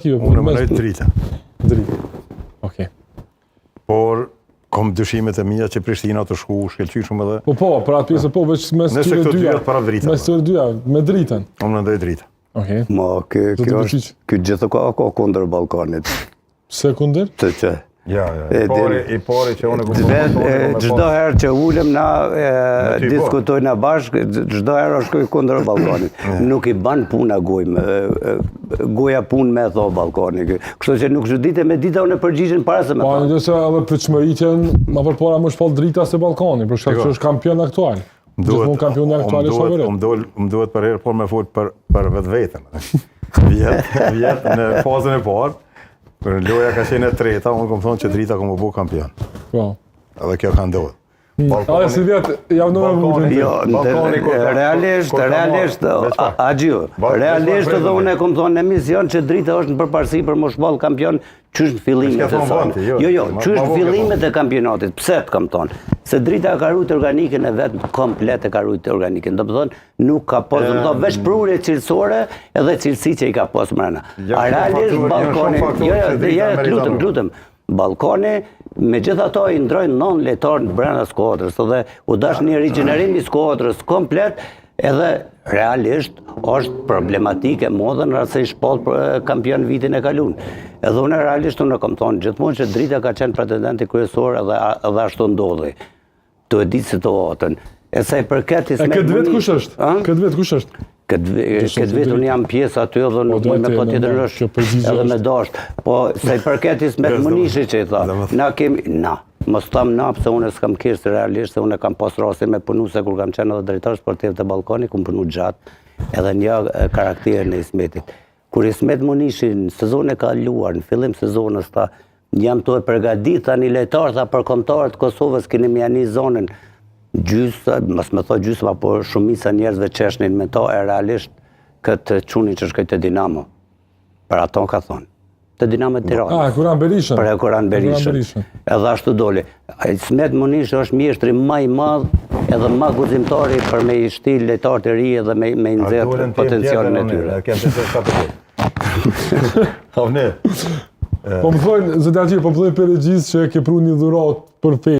Unë mendoj Drita. Drita. Okej. Por kom dyshimet e mia që Prishtina të shku shkëlqyeshëm edhe. Po po, për atë pjesë po veç mes Nëse tyre këto dyja. dyja para Drita. Mes tyre dyja, me Dritën. Unë mendoj Drita. Okej. Ma, ky, Zoti kjo është, Bytyq. ky gjithë ka ka kundër Ballkanit. Pse kundër? Të që. Ja, ja. E I pari, din. i pari që unë e kuptoj. Vet, e, çdo herë që ulem na e, Me ty, po. diskutojna bashkë, çdo herë është ky kundër Ballkanit. Nuk i ban puna gojë, me- e, e, goja punë me tho Ballkani. ky. Kështu që nuk çudite me dita unë përgjigjen para se me Po, thonë. nëse edhe pritshmëritë ma përpara më shpall Drita se Ballkani, për shkak që është kampion aktual. Gjithmonë kampioni aktual është favorit. Më duhet, më duhet për herë por me fol për për vetveten. Vjet, vjet në fazën e parë, kur loja ka qenë e treta, unë kam thonë që Drita ka më bu kampion. Po. Edhe kjo ka ndodhur. A si vjet jam në Ballkani- Jo, Ballkani kur ka- realisht, kur ka marrë- realisht, veç pak. Axhiu, Ba- veç realisht pak edhe unë e kom thonë në emision që Drita është në përparësi për më shpall kampion qysh në fillimet Veç e ke thonë saj. Vanti, jo, Jo, jo, ma- qysh ma në vonë ke fillimet e kampionatit. Pse të kam thonë? Se Drita ka ruajtur organikën e vet komplet e ka ruajtur organikën. Do të thonë nuk ka pas, do të thonë veç prurje cilësore edhe cilësi që i ka pas mbrenda. Janë A shumë realisht faktorë- janë shumë Ballkani, faktorë jo, jo, që Drita jo, meriton lutem, më. lutem. Ballkani, me gjitha ato i ndrojnë non lojtarë në brenda skuadrës, edhe u dash një rigjenerim i skuadrës komplet, edhe realisht është problematike modën në rast se i shpall për, eh, kampion vitin e kalun. Edhe unë realisht unë e kam thonë gjithmonë që Drita ka qenë pretendenti kryesor edhe edhe ashtu ndodhi. Tu e ditë situatën. E sa i përket E Ismet këtë vit Munish- kush është? A? Këtë vit kush është? Këtë këtë vit unë jam pjesë aty edhe nuk Po, muj me drejtë, po tjetër normal, është kjo përgjigje edhe me është. dasht. Po sa i përket Ismet Bezdo. Munishit që i tha, Domethënë. na kemi, na, mos tham na, pse unë s'kam kishtë realisht, se unë kam pas rastin me punu se kur kam qenë edhe drejtor sportiv të Ballkanit, kum punu gjatë, edhe një e, karakterin e Ismetit. Kur Ismet Munishi në sezonin e kaluar, në fillim sezonës, tha, jam tu e përgatit tani lojtar, tha për kombëtarët Kosovës keni më janë zonën gjysë, mos me thot gjysë, po shumica njerëzve qeshnin me to, e realisht këtë çunin që shkoi te Dinamo. Për ato ka thonë. Te Dinamo e Tiranës. Ah, Kuran Berishën. Për Hekuran Berishën. Berishën. Edhe ashtu doli. Ai Ismet Munishi është mjeshtri më i madh edhe më guximtari për me i shti lojtarët e ri edhe me me i nxjerr potencialin e tyre. Kem të të të Po ne. Po më thonë, zoti Haxhi, po më thonë për regjisë që e ke pru një dhuratë për fe.